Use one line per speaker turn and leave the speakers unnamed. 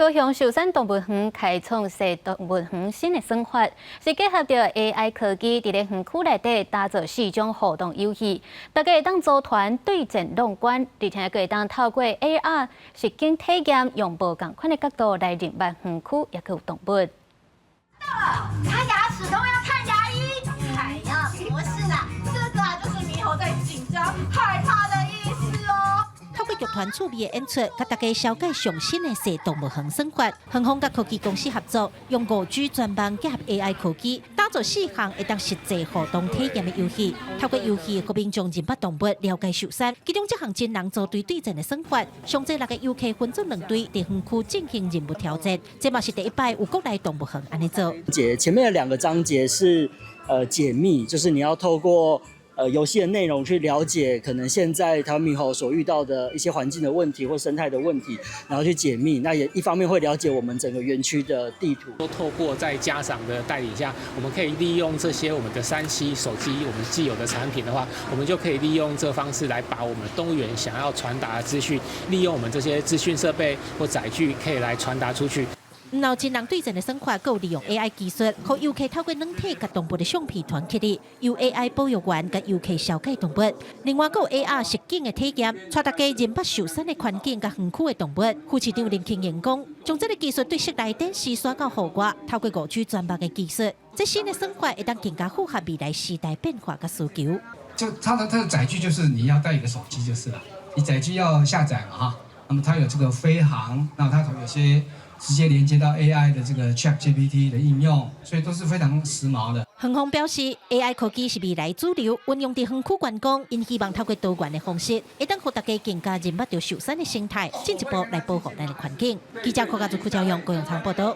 高雄壽山動物園開創踅動物園新的算法，是結合著 AI 科技，佇咧園區內底打造四種互動遊戲，大家會當組團對戰闖關，而且閣會當透過 AR 實景體驗，用無仝款的角度來認捌園區，抑閣有動物。
到了，他牙齒痛要看牙醫。哎呀，不是啦，這個啊就是獼猴在緊張、害怕的意思哦。
透過劇團趣味的演出，共大家紹介上新的踅動物園算法。園方佮科技公司合作，用5G 專網結合 AI 科技，打造四項會當實際互動體驗的遊戲。透過遊戲，予民眾認捌動物，了解壽山。其中這項真人組隊對戰的算法，上濟六个遊客分做兩隊，佇園區進行任務挑戰。這嘛是第一擺有國內動物園按呢做。
節前面的兩個章節是解密，就是你要透過遊戲的內容去了解可能現在台灣獼猴所遇到的一些環境的問題或生態的問題，然後去解密。那也一方面會了解我們整個園區的地圖。
都透過在家長的帶領下，我們可以利用這些我們的3C 手機，我們既有的產品的話，我們就可以利用這個方式來把我們動物園想要傳達的資訊，利用我們這些資訊設備或載具，可以來傳達出去。
然後真人對戰的算法，閣有利用 AI 技術，予遊客透過軟體共動物的相片傳起來，由 AI 保育員共遊客紹介動物。另外，閣有 AR 實景的體驗，帶大家認捌壽山的環境佮園區的動物。副市長林慶英講，將這个技術對室內展示徙到戶外，透過5G 專網的技術，這新的算法會當更加符合未來時代變化佮需求。
就它的載具就是你要帶一個手機就是了，你載具要下載嘛哈，那麼它有這個飛航，那它有些直接連接到 AI 的這個 ChatGPT 的應用，所以都是非常時髦的。
園方表示，AI 科技是未來主流，運用佇園區觀光，𪜶希望透過多元的方式，會當予大家更加認捌著壽山的生態，進一步來保護咱的環境。記者柯家祖、柯教勇、高永昌報道。